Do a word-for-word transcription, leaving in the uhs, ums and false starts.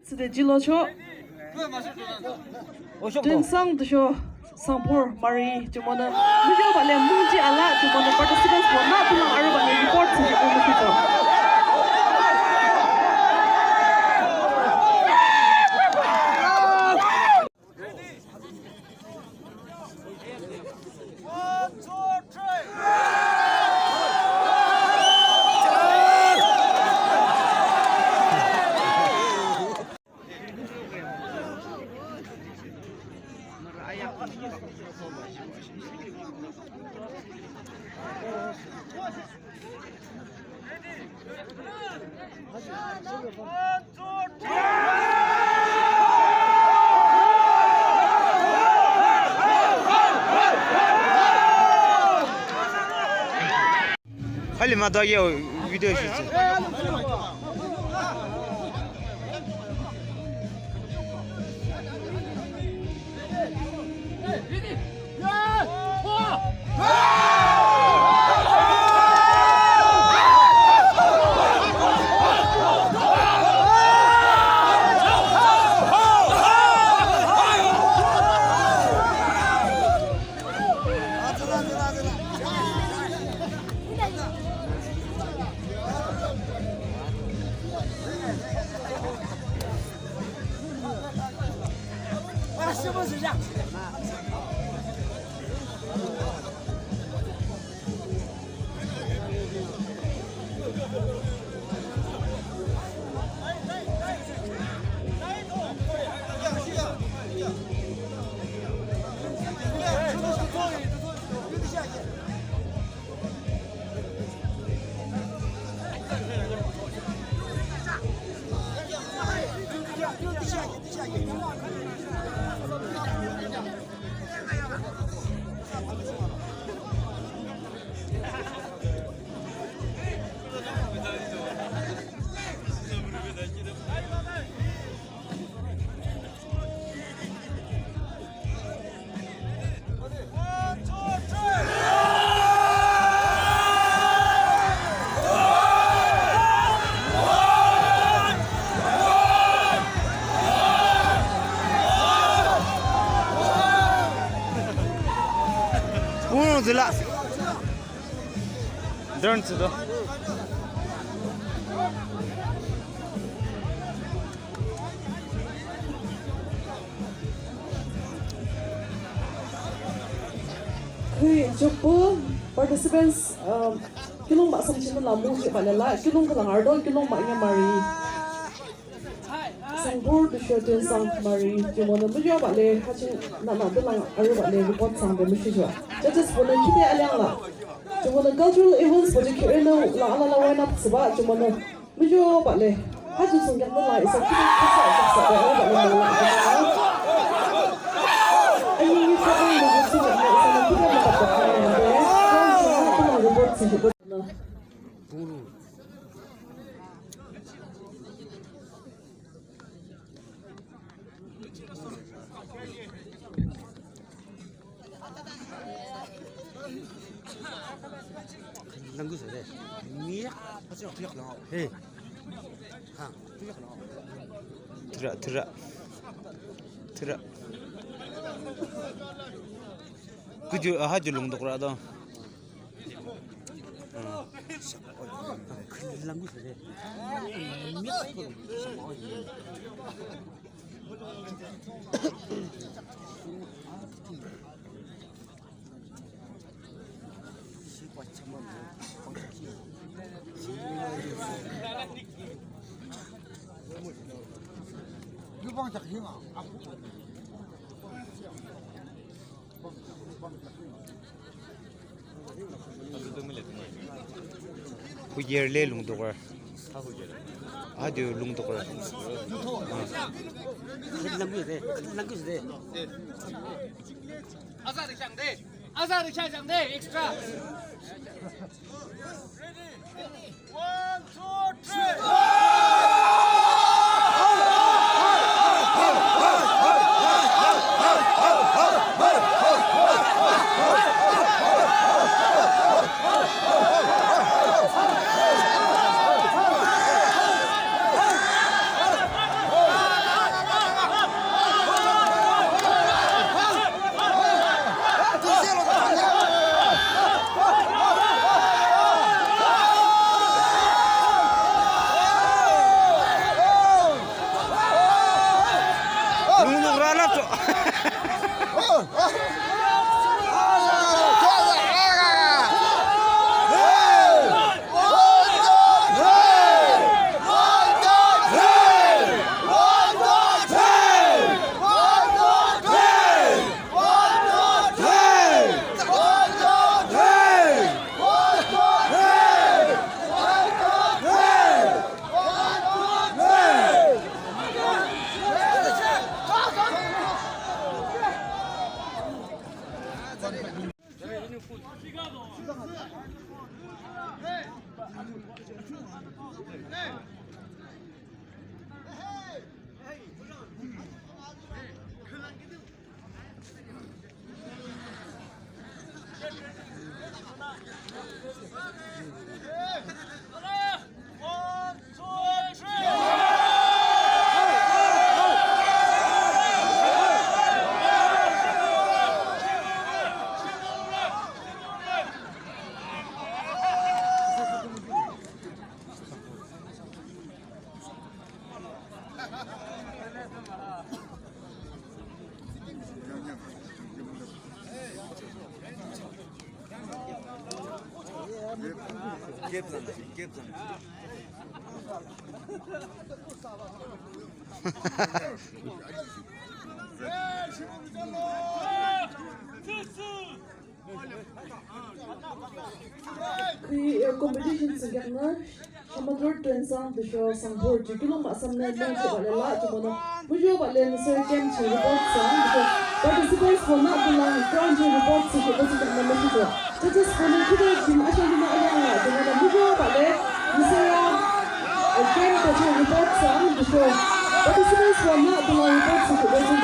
Tsüde jilocho. Tuensang tüsho Sangbor Mari, jumonü muzhobah le mungji ala, jumonü participants bo nü tulang arübah le report thsüjihpü muzhobah. Hali ma da ye video shi. Turn to the Kui jukpu participants, um, kiulong mahsam ching la mung jihbah le la, kiulong khülang arüdo, kiulong mah nge Mari. Sangbor tüsho Tuensang Mari, jumonü muzhobah le, ha ching nana tulang arübah le, report thsangde muzhobah. Judges bonü khide aliang la. Jumonü cultural events bo ju khireno la alala wine up thsübah, jumonü muzhobah le. Ha ju thsungkheaknü la isa khide khasa khasa de arübah le mung la. Ani ni khülang le ju thsungkheaknü isa khide mung la de. Jumonü report thsübah. Thürü, thürü. Thürü. Kuju, aha, ju lungdok ra do. Huyer le lungdoker. Adio lungdoker. Language de, language de. Azar shang de, azar shang de, extra. One, two, three. Khi, eh, competition thsungkheaknü Shamator Tuensang tüsho Sangphur ju kiulong mahsamnü lungchoba le la jumonü muzhobah le nüsü game ching report thsang tüsho participants ho nü bulang ground ching report thsüki thsüki nü müshichoh. Judges ho nü kide jim asha yunü ayang la jumonü muzhobah le nüsü ya, eh, game ching report thsang tüsho participants ho nü bulang report thsüki thsüki